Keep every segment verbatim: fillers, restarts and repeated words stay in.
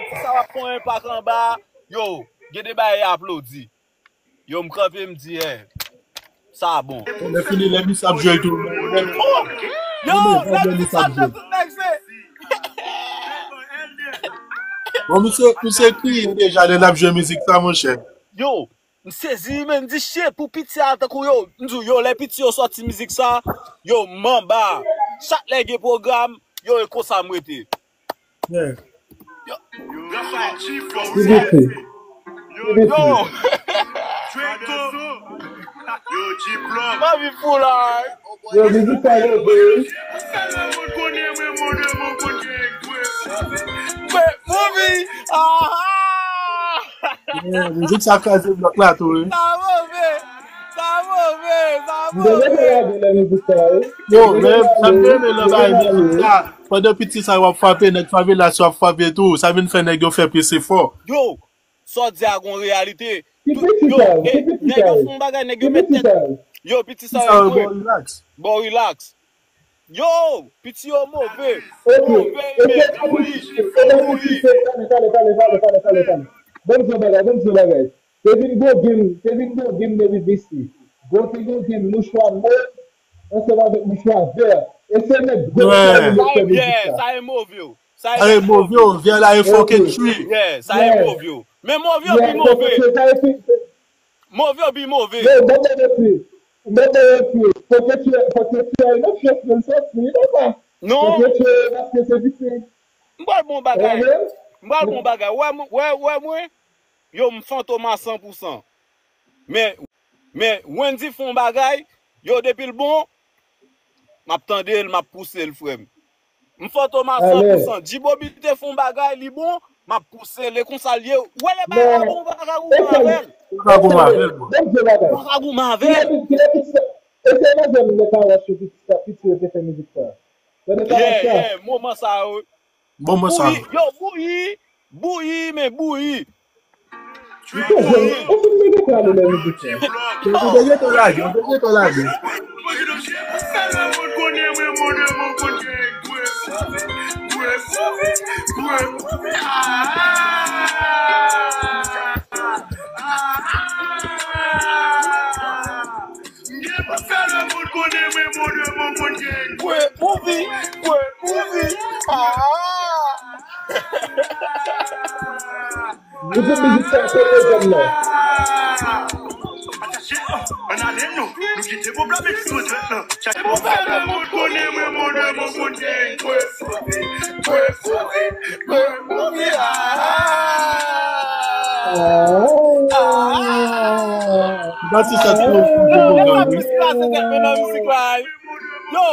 Sa w ap fè yon enpak anba, yo, gen de bagay aplodi. Yo, m kanpe, m di, eh, sa bon. Lè fini, lè misye ap jwe tou. Oh! Yo, lè misye ap jwe, tout nèg se. Bon, misye, misye kriye deja lè l ap jwe mizik sa, monchè. Yo, m sezi, men m di shit pou piti a tankou yo. M di yo, lè piti yo sòti mizik sa, yo, m anba. Chak lè gen pwogram, yo, e konsa m rete. Yeah. Yo. Yo. Yo. Yo, diplòm. Pa vi fou la. Yo, mizik sa yo, bro. Mwen, mwen, mwen, mwen, mwen. Mwen, mwen, mwen. Ah, ah. Yeah, mizik sa kraze blòk la tou, wi. Sa move. Sa move. Sa move. Yo, men, sa m renmen nan bagay mizik sa. Pandan piti sa yo ap frape, nèg favelas yo ap frape tou. Sa vin fè nèg yo fè plis efò. Yo, sa w di a gon reyalite. Ki piti sa yo? Ki piti sa yo? Nèg yo fè yon bagay, nèg yo met tèt. Yo, piti sa yo, bon, relax. Bon, relax. Yo, piti yo move. Ok. Move, men bouyi, bouyi. Tande, tande, tande, tande, tande, tande. Ban m di yon bagay, ban m di yon bagay. Te vin gon game, te vin gon game depi visi. Gon te gon game mouchwa mov ansanm avèk mouchwa vè. E se nèg gwo sa yo fè mizik sa. Sa e move yo. Sa e move yo. Vè la e fucking tree. Yeah, sa e move yo. Men move yo pi move. Move yo pi move. Yo, mwen mwen epi, mwen mwen epi, fòk yo tire, fòk yo tire yon fyès pou l sòti, wi, papa. Non. Fòk yo tire paske se piti. M pral bon bagay. M pral bon bagay. Wè, wè, wè mwen, yo, m fantom a san pou san. Men, men, Wendy fè yon bagay, yo, depi l bon, m ap tande l, m ap pouse l, frè m. M fantom a san pou san. Djibobi te fè yon bagay, li bon, m ap pouse l, e konsa l ye. Wè lè bagay la bon, ou pa ka goumen avè l. Ou pa ka goumen avè l, bro. Ou pa ka goumen avè l. Ki lè piti sa, e se madanm nan ka wè sou piti sa, piti yo te fè mizik sa. Tande pa sa. Yeah, yeah, moman sa yo. Bon, bon, sa. Bouyi, yo, bouyi, bouyi, men bouyi. Yo, yo te gentan lage, yo te gentan lage. M gen pou fè lemonn konnen mwen bon de bon moun gen. Kwe mouvi, kwe mouvi. Ah! Ou pou mizik sa kote zòn nan. Ann ale nou, nou kite pwoblèm eksplozyon nan. Chache pou fè lemonn konnen mwen bon de bon moun gen. Kwe mouvi, kwe mouvi, kwe mouvi. Ah! Ah! Yo,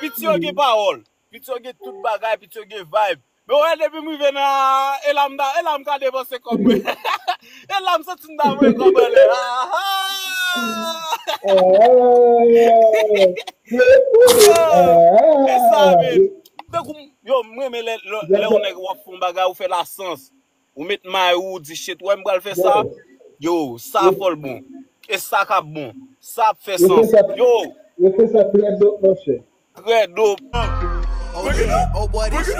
piti yo gen pawòl. Piti yo gen tout bagay, piti yo gen vibe. Men wè, depi m rive nan, e la m ta, e la m ka depanse kòb mwen. E la m santi m ta voye kòb anlè. Ah, ah. Yo, e sa, men. Tankou, yo, m renmen lè, lè, lè yon nèg w ap fè yon bagay, ou fè la sans. Ou met may ou, ou di, shit, wè m pral fè sa. Yo, sa fò l bon. E sa k ap bon. Sa ap fè sans. Yo. Yo fè sa trè dòp, monchè. Trè dòp. Oh, yeah. Oh, boy, this shit.